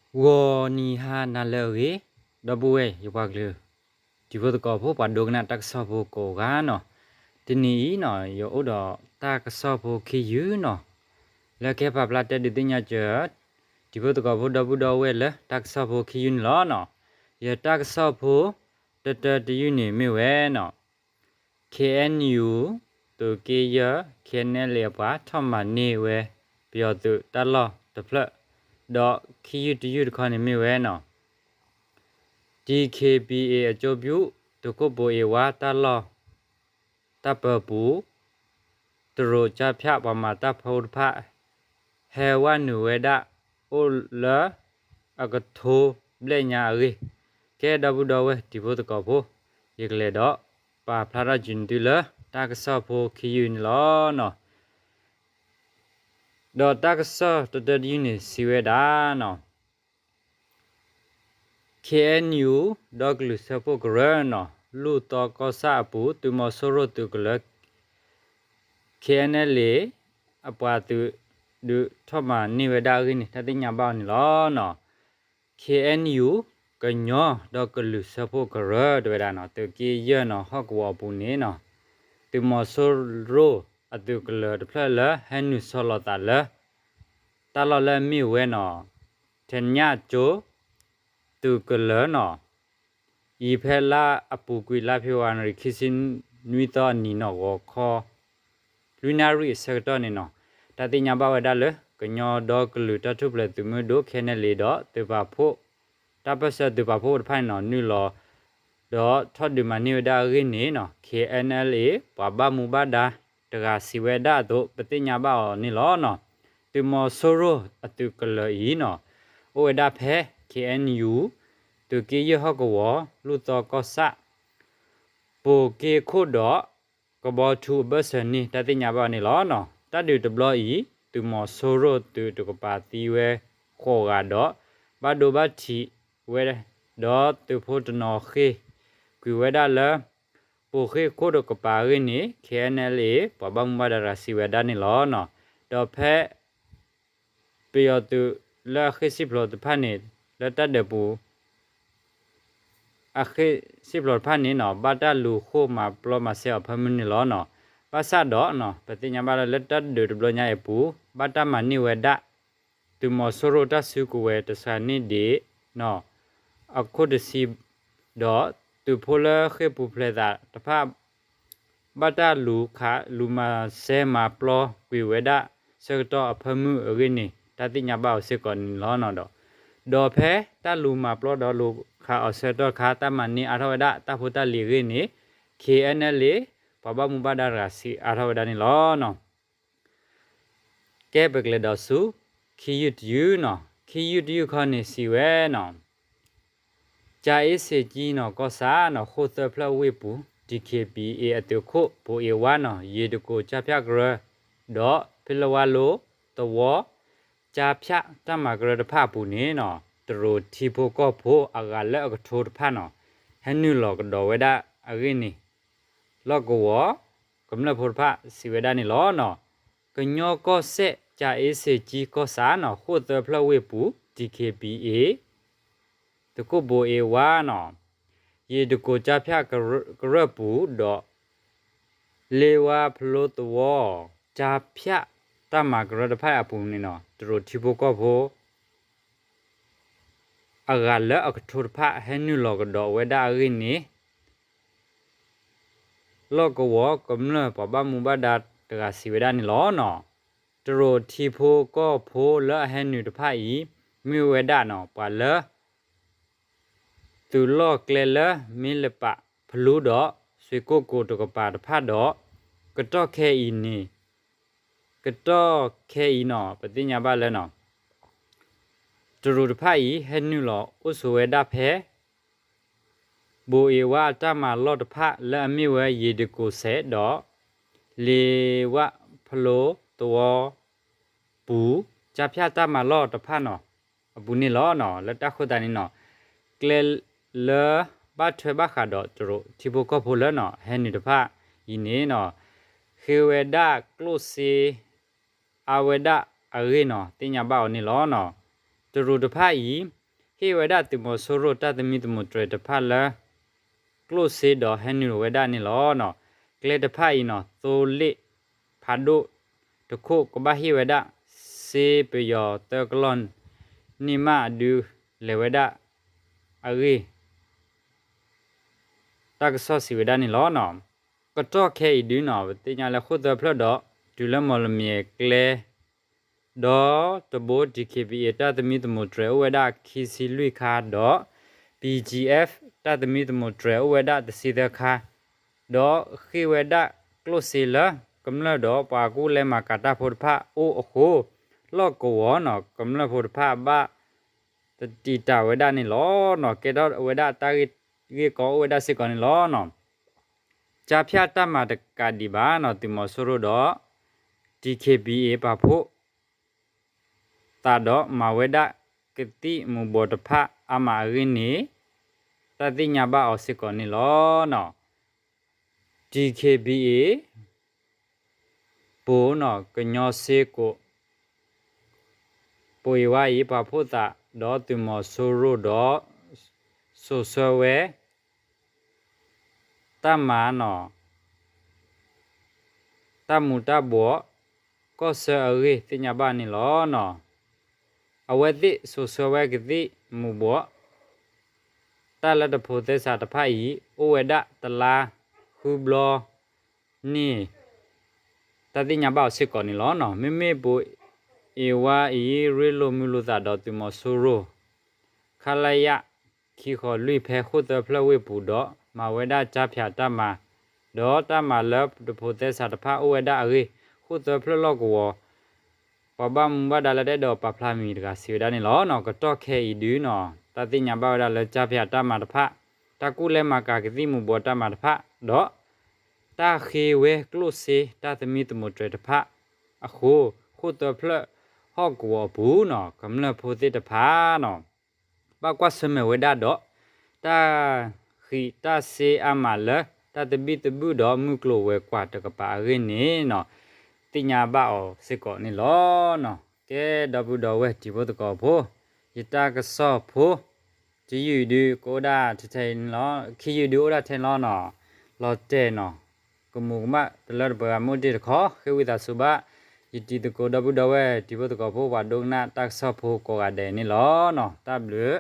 ဂီၤနံၤဟါနၤလၢအဂ့ၤ, ဒီပုၢ်ဝဲၢ်ယပှၤကလုာ် တံၤဖိသကိးဖိ ပှၤဒိကနၣ်တၢ်ကစီၣ်ဖိကိးဂၤနီၤ, တနံၤအံၤနီၤ ယအိၣ်ဒီးတၢ်ကစီၣ်ဖိခံယုၢ်နီၤ, လၢကဟဲပာ်ဖျါတဲဒုးသ့ၣ်ညါစၢၤ တံၤဖိသကိးဖိဒီပုၢ်ဒီဝဲၢ်လၢတၢ်ကစီၣ်ဖိခံယုၢ်န့ၣ်လီၤနီၤ. ယတၢ်ကစီၣ်ဖိ တၢတၢတယုၢ်န့ၣ်မ့ၢ်ဝဲနီၤ ခ့ၣ်အဲၣ်ယူၣ် သုးက့ယဲၢ် ခ့ၣ်အဲၣ်အဲၣ်လ့ၣ်အပှၤ ထီၣ်မၤန့ၢ်ဝဲ ပယီၤသုးတၢ်လီၢ်တဖျၢၣ်, ဒီးခံယုၢ်တယုၢ်တခီန့ၣ်မ့ၢ်ဝဲနီၤ DKBA အကၠိပူၤ သုးခိၣ်ဘိၣ်အ့ဝါတၢ်လီၢ် တၢ်ပၢပူၤ တရူးကၠါဖၠးပှၤမၤတၢ်ဖိတဖၣ် ဟဲဝဲနုာ်ဝဲဒၣ်အိၣ်လၢအကထိဘျဲၣ်ညါအဂ့ၢ်, ကဲဒီပုၢ်ဒီဝဲၢ်တံၤဖိသကိးဖိ, ယကလဲၤဒီးပာ်ဖျါထီၣ်က့ၤနသုလၢတၢ်ကစီၣ်ဖိခံယုၢ်န့ၣ်လီၤနီၤ. ဒီးတၢ်ကစီၣ်တၢတၢတယုၢ်န့ၣ်စံးဝဲဒၣ်နီၤ ခ့ၣ်အဲၣ်ယူၣ် ဒီကလုာ်စၢဖှိၣ်ကရၢနီၤ လူၢ်သီကီၢ်ဆၣ်အပူၤ သုးမီၤစိရိၤသုးကလၢၤ ခ့ၣ်အဲၣ်အဲၣ်လ့ၣ် အပှၤသုးဒုးထီၣ်မၤန့ၢ်ဝဲဒၣ်အဂ့ၢ်န့ၣ် တၢ်သ့ၣ်ညါဘၣ်အီၤန့ၣ်လီၤနီၤ. ခ့ၣ်အဲၣ်ယူၣ် ကညီဒီကလုာ်စၢဖှိၣ်ကရၢတဝဲဒၣ်နီၤ သုးက့ယဲၢ်နီၤ ဟီၣ်ကဝီၤအပူၤန့ၣ်နီၤ သုးမီၤစိရိၤအသုးကလၢၤတဖျၢၣ်လၢဟဲနုာ်ဆီလီၤသးလၢ တၢ်လီၢ်လၢအမ့ၢ်ဝဲနီၤ ထညၣ်ကၠိ သုးကလၢၤနီၤ အံၤဖဲလါအပူၤကွံာ်လါဖ့ၤဘြူၤအါရံၤ ခံဆံနွံသီအနံၤနီၤ ဂီၤခီ လွံၢ်နၣ်ရံၣ်အဆၢကတီၢ်န့ၣ်နီၤ တၢ်သ့ၣ်ညါဘၣ်ဝဲဒၣ်လၢ ကညီဒီကလုာ်တၢ်ထူၣ်ဖျဲးသုးမုၢ်ဒိၣ် ခ့ၣ်အဲၣ်အဲၣ်လ့ၣ် ဒီးသုးပာ်ဖှိၣ် တၢ်ပၢၢ်ဆၢသုးပာ်ဖှိၣ်တဖၣ်န့ၣ်နီၤ နုာ်လီၤ ဒီးထီၣ်ဒုးမၤန့ၢ်ဝဲဒၣ်အဂ့ၢ်န့ၣ်နီၤ ခ့ၣ်အဲၣ်အဲၣ်လ့ၣ် ပှၤဘၣ်မူဘၣ်ဒါတဂၤစံးဝဲဒၣ်အသိး ပသ့ၣ်ညါဘၣ်အီၤန့ၣ်လီၤနီၤ. သုးမီၤစိရိၤအသုးကလၢၤအံၤနီၤ အိၣ်ဝဲဒၣ်ဖဲ ခ့ၣ်အဲၣ်ယူၣ် သုးက့ယဲၢ်ဟီၣ်ကဝီၤ လူၢ်သီကီၢ်ဆၣ် ပိာ်က့ခိၣ်ဒီး ကဘီထူအဘၢၣ်စၢၤန့ၣ် တၢ်သ့ၣ်ညါဘၣ်အီၤန့ၣ်လီၤနီၤ. တၢ်ဒုးတဘျီအံၤ သုးမီၤစိရိၤသုးတကပၤသံဝဲဃိးဂၤဒီး ဘၣ်ဒိဘၣ်ထံးဝဲ ဒီးသုးဖိတနီၤဃ့ၢ် ကွံာ်ဝဲဒၣ်လၢ ပိာ်က့ခိၣ်တကပၤအဂ့ၢ်န့ၣ် ခ့ၣ်အဲၣ်အဲၣ်လ့ၣ် ပှၤဘၣ်မူဘၣ်ဒါတဂၤစံးဝဲဒၣ်န့ၣ်လီၤနီၤ. ဒီးဖဲ ပယီၤသုးလၢအဃ့ၢ်စံၣ်ဖျိးတဖၣ်န့ၣ် လၢတၢ်ဒုးပူၤ အဃ့ၢ်စံၣ်ဖျိးတဖၣ်န့ၣ်နီၤ ဘၣ်တၢ်လူၤဃိၢ်မၤပျီမၤစဲအီၤဖၢမုၢ်န့ၣ်လီၤနီၤ. ဘၣ်ဆၣ်ဒီး ပသ့ၣ်ညါဘၣ်လၢ လၢတၢ်ဒုးတဘျီညါအံၤအပူၤ ဘၣ်တၢ်မၤန့ၢ်ဝဲဒၣ် သုးမီၤစိရိၤတၢ်စုကဝဲၤတစှၤန့ၢ်ဒံးနီၤ အခိၣ်တဆံ ဒီးသုးဖိလၢဃ့ၢ်ပူၤဖျဲးသးတဖၣ် ဘၣ်တၢ်လူၤခး လူၤမၤစဲမၤပျီကွံာ်ဝဲဒၣ်ဆၢကတီၢ်အဖၢမုၢ်အဂ့ၢ်န့ၣ် တၢ်သ့ၣ်ညါဘၣ်အီၤစ့ၢ်ကီးန့ၣ်လီၤနီၤ. ဒီး ဒီးဖဲတၢ်လူၤမၤပျီဒီးလူၤခးအီၤဆၢကတီၢ်ခါ တၢ်မၤန့ၢ်အါထီၣ်ဝဲဒၣ်တၢ်ဖိတၢ်လံၤအဂ့ၢ်န့ၣ် ခ့ၣ်အဲၣ်အဲၣ်လ့ၣ် ပှၤဘၣ်မူဘၣ်ဒါတဂၤစံးအါထီၣ်ဝဲဒၣ်န့ၣ်လီၤနီၤ. ကဲပကလဲၤဒီးဆူ ခံယုၢ်တယုၢ်နီၤ, ခံယုၢ်တယုၢ်ခီန့ၣ်စံးဝဲနီၤ, ကၠၤအ့စ့ကၠံနီၤ ကီၢ်ဆၣ်နီၤ ဃိၣ်သၢဖျၢၣ်ဝ့ၢ်ပူၤ DKBA အသုးခိၣ် ဘိၣ်အ့ဝါနီၤ ယ့ၣ်တကိးကၠါဖၠၣ်ကရၢ ဒီးဖ့လဝါလိသဝီ ကၠါဖၠၣ်တၢ်မၤကရၢတဖၣ်အပူၤန့ၣ်နီၤ တရူးထံဖိကီၢ်ဖိအဂၤလၢအကထိတဖၣ်နီၤ ဟဲနုာ်လီၤကဒီးဝဲဒၣ်အဂ့ၢ်န့ၣ် လီၢ်ကဝီၤကမျၢၢ်ဖိတဖၣ်စံးဝဲဒၣ်န့ၣ်လီၤနီၤ. ကညီကီၢ်စဲၣ် ကၠၤအ့စ့ကၠံကီၢ်ဆၣ်နီၤ ဃိၣ်သၢဖျၢၣ်ဝ့ၢ်ပူၤ DKBA သုးခိၣ်ဘိၣ်အ့ဝါနီၤ ယ့ၣ်တကိးကၠါဖၠၣ်ကရၢပူၤဒီး လ့ဝါဖလိသဝီ ကၠါဖၠၣ်တၢ်မၤကရၢတဖၣ်အပူၤန့ၣ်နီၤ တရူးထံဖိကီၢ်ဖိ အဂၤလၢအကထိတဖၣ်ဟဲနုာ်လီၤကဒီးဝဲဒၣ်အဂ့ၢ်န့ၣ် လီၢ်ကဝီၤကမျၢၢ်ပှၤဘၣ်မူဘၣ်ဒါတဂၤစံးဝဲဒၣ်န့ၣ်လီၤနီၤ. တရူးထံဖိကီၢ်ဖိလၢအဟဲနုာ်တဖၣ်အံၤ မ့ၢ်ဝဲဒၣ်နီၤ ပှၤလၢ သုးလီၢ်ကျဲလၢမ့ၢ်လပာ်ဖလူဒီး စွ့ၣ်ကိၣ်ကိၤတကပၤတဖၣ်ဒီး ကတီၢ်ခဲအံၤန့ၣ် ကတီၢ်ခဲအံၤနီၤ ပသ့ၣ်ညါဘၣ်လၢ တရူးတဖၣ်အံၤ ဟဲနုာ်လီၤအိၣ်ဆိးဝဲဒၣ်ဖဲ ဘိၣ်အ့ဝါအတၢ်မၤလီၢ်တဖၣ်လၢအမ့ၢ်ဝဲယ့ၣ်တကိးစဲးဒီး လ့ဝါဖလိသဝီပူၤ ကၠါဖၠၣ်တၢ်မၤလီၢ်တဖၣ်နီၤ အပူၤန့ၣ်လီၤနီၤ. လၢတၢ်ဃိသတးန့ၣ်နီၤ ကျဲလၢဘၣ်ထွဲဘၣ်ဃးဒီးတရူးထံဖိကီၢ်ဖိလၢနီၤ ဟဲနုာ်တဖၣ်အံၤန့ၣ်နီၤ ဃ့ဝဲဒၣ်ကျိၣ်စ့ အါဝဲဒၣ်အဂ့ၢ်နီၤ သ့ၣ်ညါဘၣ်အီၤန့ၣ်လီၤနီၤ. တရူးတဖၣ်အံၤ ဟ့ၣ်ဝဲဒၣ်သုးမီၤစိရိၤတၢ်သမံသမိးတြဲၤတဖၣ်လၢ ကျိၣ်စ့ဒီးဟဲနုာ်ဝဲဒၣ်န့ၣ်လီၤ. ကျဲတဖၣ်အံၤန့ၣ် သိလ့ၣ်ဖးဒိၣ်တခိၣ် ကဘၣ်ဟ့ၣ်ဝဲဒၣ် စ့ပယီၤသၢကလီၢ်န့ၣ်မး အဒုးလဲၤဝဲဒၣ်အဂ့ၢ် တၢ်ကစီၣ်စံးဝဲဒၣ်န့ၣ်လီၤ. ကတီၢ်ခဲအံၤဒုန့ၣ် ပသ့ၣ်ညါလၢဃိၣ်သၢဖျၢၣ်ဒီး တုၤလၢမီၢ်လမၠဲၤကျဲ ဒီတဘိ DKBA တၢ်သမံသမိးတြဲၤအိၣ်ဝဲဒၣ်ခံဆံလွံၢ်ခါဒီး BGF တၢ်သမံသမိးတြဲၤအိၣ်ဝဲဒၣ်တဆံသၢခါ ဒီးဃ့ၢ်ဝဲဒၣ်ကျိၣ်စ့လၢ ကမျၢၢ်ဒီးပှၤကူၣ်လဲမၤကၤတၢ်ဖိတဖၣ်အိၣ်အဃိ လီၢ်ကဝီၤန့ၣ် ကမျၢၢ်ဖိတဖၣ်ဘၣ်တတံာ်တာ်ဝဲဒၣ်န့ၣ်လီၤ. ကဲထီၣ်ဝဲဒၣ်တၢ်ဂ့ၢ်ကီအိၣ်ဝဲဒၣ်စ့ၢ်ကီးန့ၣ်လီၤ. ကၠါဖၠၣ်တၢ်မၤတကးဒံးဘၣ်န့ၣ် သုးမီၤစိရိၤဒီး DKBA ပာ်ဖှိၣ် သးဒီးမၤဝဲဒၣ်ကသံၣ်မူးဘှီးတဖၣ်အါမးအဂ့ၢ်န့ၣ် တၢ်သ့ၣ်ညါဘၣ်အီၤစ့ၢ်ကီးန့ၣ်လီၤ. DKBA ပူၤန့ၣ် ကညီစ့ကိး ပူၤအံၤဝဲအံၤ ပာ်ဖှိၣ်သးဒီးသုးမီၤစိရိၤဒီး စိာ်ဆှၢဝဲ တၢ်မၤန့ၣ် တၢ်မူးတၢ်ဘှီး ကီၢ်ဆၢအဂ့ၢ်သ့ၣ်ညါဘၣ်န့ၣ်လီၤ. အဝဲသ့ၣ်စိာ်ဆှၢဝဲကသံၣ်မူးဘှီး တၢ်လၢတဖိးသဲစးတဖၣ်အံၤ အိၣ်ဝဲဒၣ်တလါဃုဘျီန့ၣ် တၢ်သ့ၣ်ညါဘၣ်အီၤစ့ၢ်ကီးန့ၣ်လီၤ. မ့မ့ၢ်ပူၤအံၤဝဲအံၤ ရ့လိာ်မုာ်လိာ်သးဒီးသုးမီၤစိရိၤ ခလရ ခံဃိးလွံၢ် ဖဲဃိၣ်သၢဖျၢၣ်ဝ့ၢ်ပူၤဒီး မၤဝဲဒၣ်ကၠါဖၠၣ်တၢ်မၤ ဒီးတၢ်မၤလၢတဖိးသဲစးတဖၣ်အိၣ်ဝဲဒၣ်အဂ့ၢ် ဃိၣ်သၢဖျၢၣ်လီၢ်ကဝီၤ ပှၤဘၣ်မူဘၣ်ဒါလၢတအဲၣ်ဒိးပာ်ဖျါမံၤတဂၤစံးဝဲဒၣ်န့ၣ်လီၤ. ကတီၢ်ခဲအံၤဒုန့ၣ် တၢ်သ့ၣ်ညါဘၣ်ဝဲဒၣ်လၢကၠါဖၠၣ်တၢ်မၤတဖၣ် တၢ်ကူၣ်လဲမၤကၤကသံၣ်မူးဘှီးတၢ်မၤတဖၣ် ဒီး တၢ်ဃ့ဝဲကျိၣ်စ့တၢ်သမံသမိးတြဲၤတဖၣ်အဃိ ဃိၣ်သၢဖျၢၣ်ဟီၣ်ကဝီၤအပူၤန့ၣ် ကမျၢၢ်ဖိသ့ၣ်တဖၣ်န့ၣ် ဘၣ်ကွၢ်ဆၢၣ်မဲာ်ဝဲဒၣ်ဒီး တၢ်ဃံးတၢ်စ့အါမးလၢ တၢ်သဘံၣ်သဘုၣ်ဒီးမုၢ်ကျိၤဝဲၤကွာ်တကပၤအဂ့ၢ်န့ၣ် သ့ၣ်ညါဘၣ်အီၤစ့ၢ်ကီးန့ၣ်လီၤ. ကဲ ဒီပုၢ်ဒီဝဲၢ်တံၤဖိသကိးဖိ ယတၢ်ကစီၣ်ဖိ တယုၢ်ဒုကအိၣ်ဒၣ်ထဲထဲအံၤန့ၣ်လီၤ. ခံယုၢ်ဒုအိၣ်ဒၣ်ထဲန့ၣ်လီၤန့ၣ် လီၤတဲာ်န့ၣ် ကမူးကမၣ်တလၢတပှဲၤဘၣ် မ့ၢ်တ့ၢ်တခီ ဃ့ဝံသးစူၤဘၣ် ယတံၤသကိးဒီပုၢ်ဒီဝဲၢ်တံၤဖိသကိးဖိ ပှၤဒိကနၣ်တၢ်ကစီၣ်ဖိကိးဂၤဒဲးန့ၣ်လီၤ. တၢ်ဘျုး